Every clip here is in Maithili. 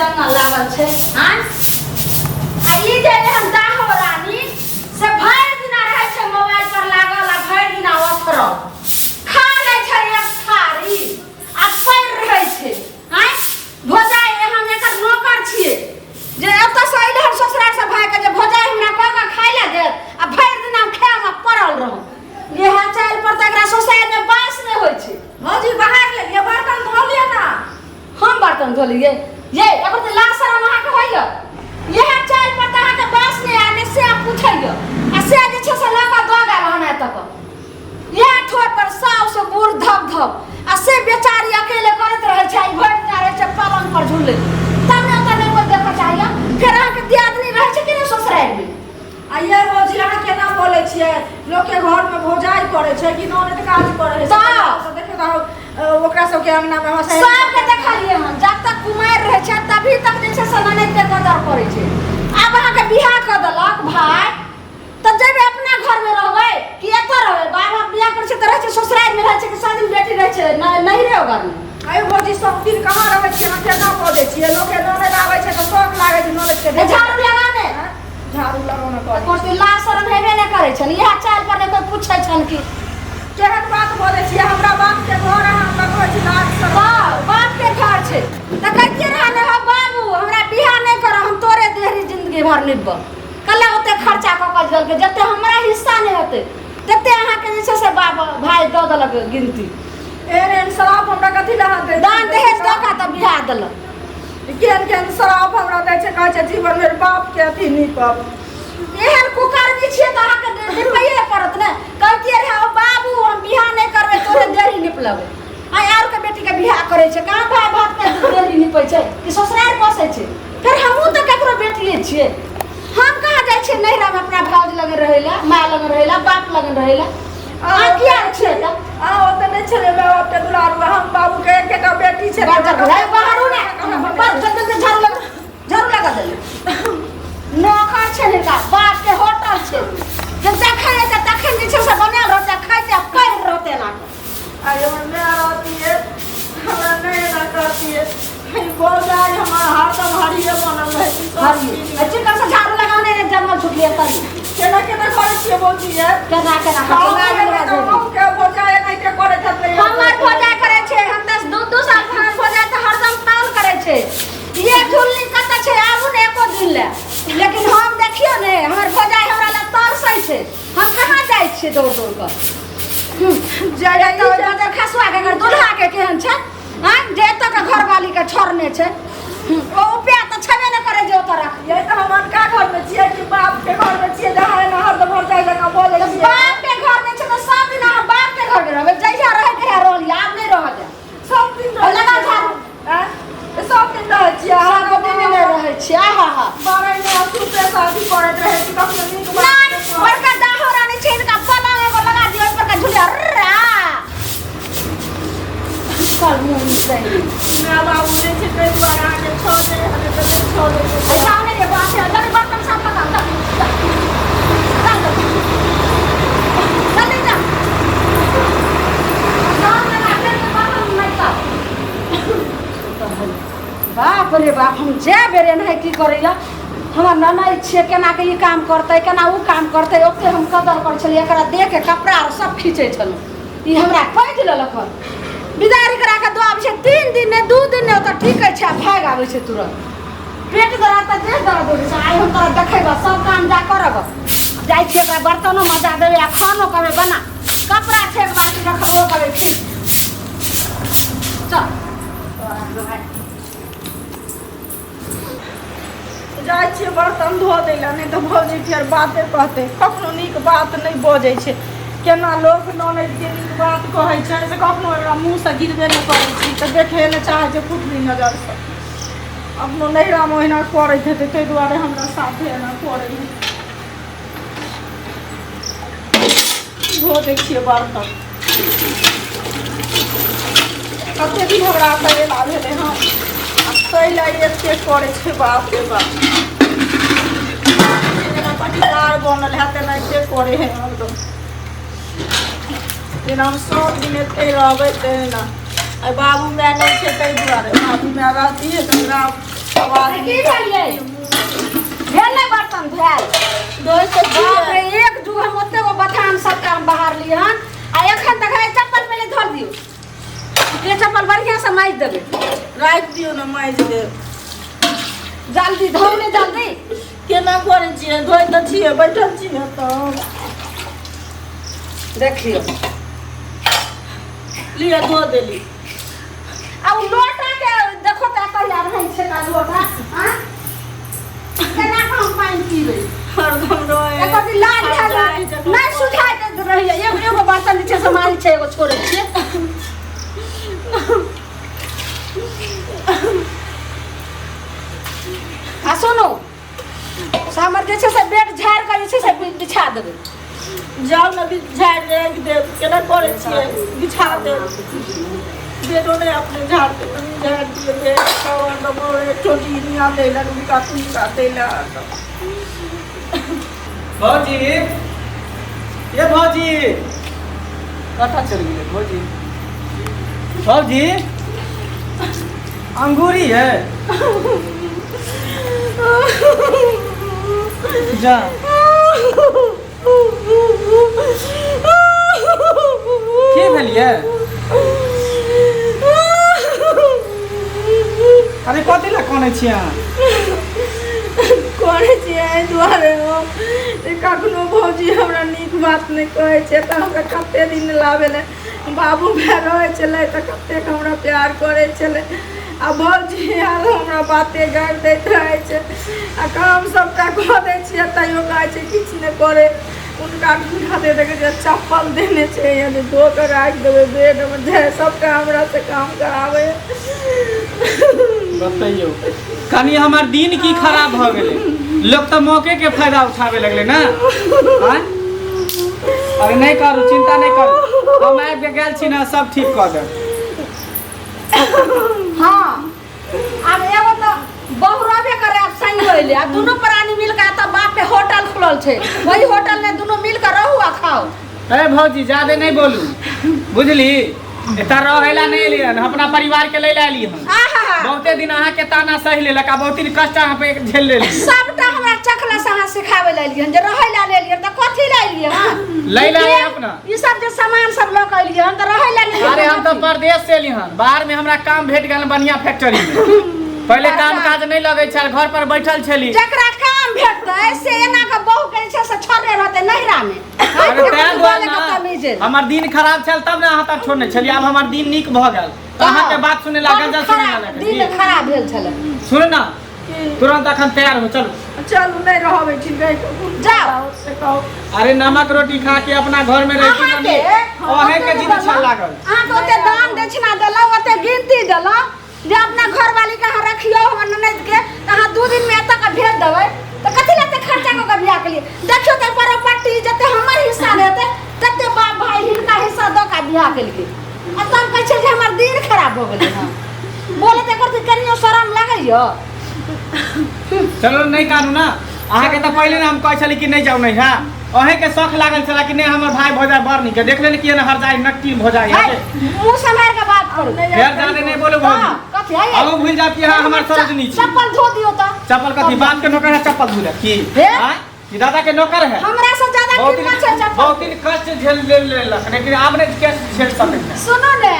जंगल लागल छै। आँय, आ ई जे एहन दाहो रानी से भरि दिना रहै छै मोबाइल पर लागल आ भरि दिना ओथरल खा लै छै एक थारी आ पड़ि रहै छै। आँय भौजाइ, हम एकर नौकर छियै जे एतऽ से अयलै हन ससुराल से भागि के जे भौजाइ हमरा कऽ कऽ खाय लए देत आ भरि दिना खायमे पड़ल रहब। इएह चालि पर तऽ एकरा ससुरालमे बास नहि होइ छै। भौजी बाहर लेलियै, बर्तन धो लिअ ना। हम बर्तन धो लियै? ये एकर तऽ लाज शरम अहाँके होइए? इएह चालि पर तऽ अहाँके बास नहि आयल ने से पूछैए आ से जे छै से लऽ कऽ दऽ गेल हन एतऽ। इएह ठोर पर साउस बूढ़ धप धप आ से बेचारी अकेले करैत रहै छै। ई भरि दिना रहै छै पलंग पर झुलैत, तब ने ओतऽ नहि कोइ देखऽ चाहैए। फेर अहाँके दियादनी रहै छै कि नहि ससुरारिमे? आ ये भौजी, अहाँ केना बोलै छियै? लोकके घरमे भौजाइ करै छै कि ननद काज करै छै? तऽ? देखियौ तऽ ओकरा सबके अंगनामे हमरा सहेली सबके देखलियै हन, जब तक कुमारि रहै छै तभी तक जे छै से ननदके कदर करै छै। आब अहाँके बियाह कऽ देलक भाय तऽ जेबै अपना घरमे रहबै कि एतऽ रहबै? बाप बियाह करै छै तऽ रहै छै ससुरारिमे, रहै छै कि सब दिन बेटी रहै छै नैहरे घरमे? अरे भौजी, सब दिन कहाँ रहै छियै? अहाँ केना बजै छियै? लोकके ननद आबै छै तऽ शौक लागै छै ननदके ए, झाड़ू लगा ने। झाड़ू लगाना करै। कोइ लाज शरम हेबे नहि करै छनि। इएह चालि पर नहि कोइ पूछै छनि कि केहन बात बजै छियै? हमरा बापके घर अहाँ लगबै छी लाज शरम। बाप बापके घर छै तऽ कहितियै रहए ने, हौ बाबू, हमरा बियाह नहि करऽ, हम तोरे देहरी जिंदगी भर निभबऽ। कल्ला ओते खर्चा कऽ कऽ देलकै, जते हमरा हिस्सा नहि होतै तते अहाँके जे छै से बाप भाय दऽ देलक गिनती। एहन एहन श्राप हमरा कथी लए अहाँ दै दान दहेज दऽ कऽ तऽ बियाह देलक। केहन केहन श्राप हमरा दै छै, कहै छै जीवन भरि बापके अथी नीपब। एहन कुकर्मी छियै तऽ अहाँके निपैए पड़त ने। कहतियै रहए, ओ बाबू, हम बियाह नहि करबै, तोरे देहरी निप लेबै। आइ आर के बेटीके बियाह करै छै, कहाँ भाय भातके देहरी निपै छै कि ससुरारि बसै छै? फेर हमहूँ तऽ ककरो बेटिए छियै। हम कहाँ जाइ छियै नैहरामे अपना भाउज लग रहै लए, माय लग रहै लए, बाप लग रहै लए? अहाँ किया छियै तऽ? अहाँ ओतऽ नहि छलै माय बापके दुलारू। हम बाबूके एकेटा बेटी छै। बाहर ने बस, जल्दी जल्दी झाड़ू लगा, झाड़ू लगा देले। नौकर छै हिनका, बाप के होटल छै। जब देखै एतै तखन जे छै से बनायल रहतै, खाइते पड़ि रहतै एना कऽ। आइ हमर माय रहतियै, हमरा नहि एना करतियै। ई भौजाइ हमर हरदम हरिये बनल रहै छै सब हरिये चीज। आ चिकन से झाड़ू लगाने ने जन्मल छुटलियै तरी। केना केना करै छियै भौजी यै? केना केना खाउ करै के छियै? तऽ अहूँके भौजाइ एनाहिते करैत हेतै। हमर भौजाइ करै छै, हम तऽ दू दू साल से हमर भौजाइ तऽ हरदम ताल करै छै। ये झुलनी कतऽ छै, आबू ने एको दिन लए। लेकिन हम देखियौ ने, हमर भौजाइ हमरा लए तरसै छै। हम कहाँ जाइ छियै दौड़ दौड़ कऽ? जाइ तऽ ओहि बजर खसुआ के अगर दुल्हा के केहन छै आँय जे एतऽ के घरवाली के छोड़ने छै? ओ उपाय तऽ छेबे नहि करै जे ओतऽ रख। ये तऽ हम अनका घरमे छियै कि बापके घरमे छियै जहाँ एना हरदम भौजाइ जकाँ बोलै तऽ छियै? बाप के घर नहि छै तऽ सब दिन अहाँ बाप के घर मे रहबै। जहिया रहै तहिया रहलियै, आब नहि रहऽ देब। सब दिन रहै लगा छियै। झाड़ू। आँय? तऽ सब दिन रहै छियै अहाँ? सब दिन नहि रहै छियै। आहा हा। बारह सुते शादी करैत रहै छी, कखनो नीक बात नहि नहि कहै। बड़का दाहो रानी छै हिनका, पलंग एगो लगा दियौ, ओहि पर का झुलिया रा चल मुँह निकलि। माय बाबू नहि छै ताहि दुआरे अहाँके छोड़ै हमे तऽ नहि छोड़ै। जाओ ने रे बाप रे, जल्दी बर्तन साफ कऽ चल चल चल जल्दी जा। जाओ ने ना, फेर के बर्तन नहि कर। बाप रे बाप, हम जे बेर एनाहि की करैया हमर ननैद छियै, केना के ई काम करतै, केना ओ काम करतै, ओते हम कदर करै छलियै। एकरा देह के कपड़ा आर सब खींचै छलहुँ। ई हमरा पैज लेलक हन। बिदारी करा के दऽ आबै छै, 3 दिन नहि, 2 दिन नहि ओतऽ टिकै छै आ भागि आबै छै तुरंत। पेट दर्द तऽ देह दर्द होइ छै। आइ हम तोरा देखेबऽ, सब काम जा करब। जाइ छियै, एकरा बर्तनो मजा देबै आ खानो कहबै बना। कपड़ा छै एक बाल्टी रखल, ओहो कहबै खींच। चल। जाइ छियै बर्तन धो दै लए, नहि तऽ भौजी फेर बाते कहतै, कखनो नीक बात नहि बजै छै। केना लोक ननदिके नीक बात कहै छै से कखनो एकरा मुँहसँ गिरबे नहि करै छै, तऽ देखै नहि चाहै छै फुटली नजरसँ। अपनो नैहरामे ओहिना करैत हेतै, ताहि दुआरे हमरा साथे एना करै है। धो दै छियै बर्तन। कते दिन हमरा एतऽ एला भेलै हँ आ ताहि लए एते करै छै। बाप रे बाप, जेना पटीदार बनल हैत तेनाहिते करै है हरदम। जेना हम सब दिन एते रहबै तेना। आइ बाबू माय नहि छै ताहि दुआरे, बाबू माय रहतियै तऽ एकरा आवाज। की भेलियै? भेल नहि बर्तन धुआयल? धोइ तऽ बाप छियै। रे, एक जुग हम ओते गो बथान सबटा हम बाहर लिए हन आ एखन तक है। चप्पल पहिले धो दियौ, ये चप्पल बढ़िया से माजि देबै। राखि दियौ ने, माजि देब। जल्दी धो ने, जल्दी। केना करै छियै? धोइ तऽ छियै, बैठल छियै तऽ। देखियौ। लिअ, धो देली। आ उ लोटा के देखो तऽ कहिया रहै छै का लोटा। आँ, केना कऽ हम पानि पीबै? हरदम रहै। एको दिन लाज भेल नहि सुझाइ दैत रहैया। एगो एगो बर्तन जे छै से मारै छै, एगो छोड़ै छियै। आ सुनू से, हमर जे छै से बेड झाड़ि कऽ जे छै से बिछा देबै। जाउ ने, झाड़ि राखि देब। केना करै छियै? बिछा देब। बेडो नहि अपने झाड़तै, झाड़ि दियै बेड, कवर दबो, चोटी निया दै लए, हुनका तुनका दै लए। भौजी, ये भौजी, कतऽ चलि गेलै भौजी? भौजी, अंगूरी है जा। की भेलियै? अरे, कथी लए कनै छियै अहाँ? करै छियै एहि दुआरे हम जे कखनो भौजी हमरा नीक बात नहि कहै छै, तऽ हमरा कते दिन लाबै लए। बाबू भाय रहै छलै तऽ कतेक हमरा प्यार करै छलै, आ भौजी आयल हमरा बाते गारि दैत रहै छै। आ काम सभटा कऽ दै छियै, तैयो कहै छै किछु नहि करै। हुनका हुनका दे देखै छियै, चप्पल देने छै जे धो कऽ राखि देबै बेडमे जे सभटा हमरासँ काम कराबै। बतैयौ कनि, हमर दिन की खराब भऽ गेलै। लोक तऽ मौके के फायदा उठाबे लगलै ने, आँय? अरे, नहि करू, चिंता नहि करू। हम आबि के गेल छी ने, सब ठीक कऽ देब। हाँ, आब एगो तऽ बहु रहबे करे, आब संग अइले आ दुनू प्राणी मिल के तऽ बाप के होटल खुलल छै, वही होटल में दुनू मिल के रहू आ खाओ। ए भौजी, ज्यादे नहीं बोलू, बुझली? एतऽ रहै ला नहीं एलियै हन, अपना परिवार के लै ला एलियै हन। आहा। बहुते दिन अहाँ के ताना सहि लेलक आ बहुत दिन कष्ट अहाँ पे झेल लेली। सबटा हमरा चखला से अहाँ सिखाबै लए एलियै हन जे रहै लए नहि एलियै तऽ कथी लए एलियै हन? लै लए आए अपना। ई सब जे सामान सब लऽ के एलियै हन तऽ रहै लए नहि। अरे, हम तऽ परदेश से एली हन। बाहर में हमरा काम भेट गेल बढ़िया फैक्ट्री में। पहिले काम काज नहीं लगै छल, घर पर बैठल छली। जकरा काम भेटतै से एना के बहु के जे छै से छोड़ने रहतै नैहरा में? अरे, तें दुआरे ने हमर दिन खराब छल तब ने अहाँ तक छोड़ने छलियै। आब हमर दिन नीक भऽ गेल तऽ अहाँके बात सुने लागल, गंजन सुने लागल। दिन खराब भेल छलै। सुन ना, तुरंत अखन तैयार हो, चलू। चलू, नहि रहबै, ठीक है? जाओ। से कहू। अरे, नमक रोटी खा के अपना घर में रह के अहाँके अहें के जिद छल लागल। अहाँके ओते दान दक्षिणा देलहुँ, ओते गिनती देलहुँ जे अपना घरवाली के अहाँ रखियौ, हमर ननैद के, तऽ अहाँ 2 दिन में एतऽ के भेज देबै, तऽ कथी लए एते खर्चा कऽ के बियाह केलियै? देखियौ तऽ, प्रॉपर्टी जते हमर हिस्सा रहतै तते बाप भाई हिनका हिस्सा दऽ के बियाह केलकै, आ तब कहै छै जे हमर दिन खराब भऽ गेलै हँ। बोलैत एकर कनियो शरम लागैया? चलो, नहीं कानू ना। अहाँके तऽ पहिले ने हम कहै छली कि नहीं जाउ नहीं है। अहें के शौक लागल छला कि नहीं, हमर भाई भौजाई बड़ नीक है। देख लेने कि हर जाय नट्टी भौजाई है। मुँह सम्हारि के बात करू। फेर जाने नहीं बोलू भौजी। हाँ, कथी है? अहूँ भूल जाब कि हाँ, हमर सरोजनी छी। चप्पल धो दियौ तऽ। चप्पल कथी? बाप के नौकर है चप्पल धुले की? हे? आँय? कि दादा के नौकर है? हमरा से ज्यादा बहुत कीमत छै दिन चप्पल? बहुत दिन कष्ट झेल लेल लेलक, लेकिन आब नहि कष्ट झेल सकै छै। सुनू ने,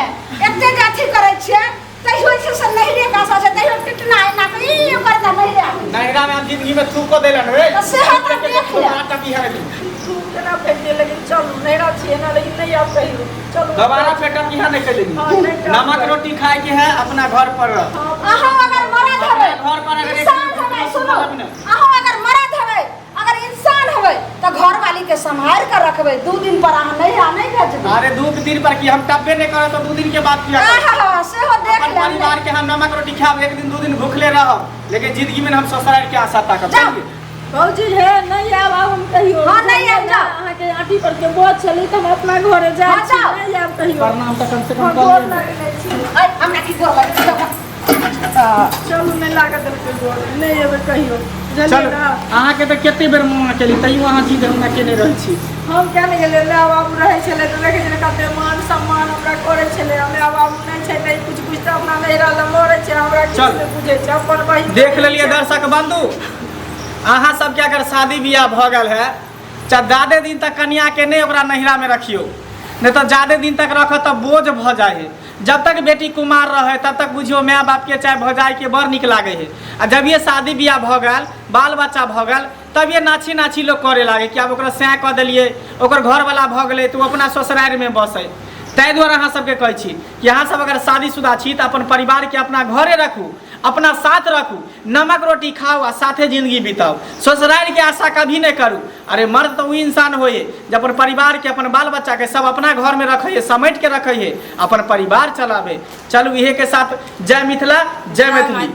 एते जे अथी करै छियै तैयो जे छै से नैहरे के आशा छै, तैयो टिटना एना के ई करता नैहरे आबै। नैहरा में हम जिंदगी में थूको देलन रे। तऽ सेहो तऽ देख ले। आटा बिहार में तू केना फेंक दे? लेकिन चलू, नैहरा छियै ने, लेकिन नहि आब कहियो, चलू। दोबारा फेंकब यहाँ नहीं खेलेगी। हाँ, नहीं खाएब। नमक रोटी खाए के है, अपना घर पर रह। अहाँ अगर मरद हेबै, अपना घर पर अगर एक इंसान दिन हेबै, सुनू, अपने। अहाँ अगर मरद हेबै, अगर इंसान हेबै तऽ घरवाली के सम्हारि के रखबै। 2 दिन पर अहाँ नैहरा नहि भेजबै। अरे, 2 दिन पर की? हम टब्बे नहीं करब तो 2 दिन के बाद किया करब? आहा, सेहो देख अपन ले। परिवार के हम नमक रोटी खाब, एक दिन 2 दिन भूखले रहब, लेकिन जिंदगी में हम ससुराल के आशा ताकब। जाओ। चलिए। भौजी हे, नहि आब, आब हम कहियो। हाँ, नहि आयब, जाओ। अहाँके आँटी पर के बोझ छलै तऽ हम अपना घरे जाइ हाँ, छी। जाओ। नहि आब कहियो। प्रणाम तऽ कम से कम हम कर गोर लेब। लगने छी। ऐ, हमरा की गोर लगै छै? चलू, नहि लागत देलकै गोर, नहि एबै कहियो। चलू। बुझलियै ने? अहाँके तऽ कते बेर मना केली, तैयो अहाँ जिद हमरा केने रहै छी। हम किया नहि गेलियै? माय बाबू रहै छलै तऽ देखै छलै कते मान सम्मान हमरा करै छलै। माय बाबू नहि छै नहि किछु बुझतै अपना नैहरा लए मरै छै हमरा किछु चल। नहि बुझै छै अपन बहिन देख लेलिए दर्शक बंधु, अहाँ सबके अगर शादी बियाह भऽ गेल है चाहे ज्यादे दिन तक कनिया के नहीं ओकरा नैहरा में रखियो, नहीं तो ज्यादे दिन तक रखो तब बोझ भऽ जाइ है। जब तक बेटी कुमार रहे तब तक बुझियो माय बाप के चाहे भौजाई के बड़ निक लागे है, आ जब ये शादी बियाह भऽ गेल बाल बच्चा भऽ गेल तब ये नाची नाची लोग करे लागे कि आब ओकरा सैं कऽ देलियै, ओकर घरवला भऽ गेलै तऽ ओ अपना ससुरारिमे बसै। ताहि दुआरे अहाँ सबके कहै छी कि अहाँ सब अगर शादीशुदा छी तऽ अपन परिवारके अपना घरे रखू, अपना साथ रखू, नमक रोटी खाउ आ साथे जिंदगी बिताउ। ससुरारिके आशा कभी नहि करू। अरे मर्द तऽ ओ इंसान होइए जे अपन परिवारके अपन बाल बच्चाके सब अपना घरमे रखैए, समेटके रखैए, अपन परिवार चलाबै। चलू इहे के साथ जय मिथिला जय मैथिली।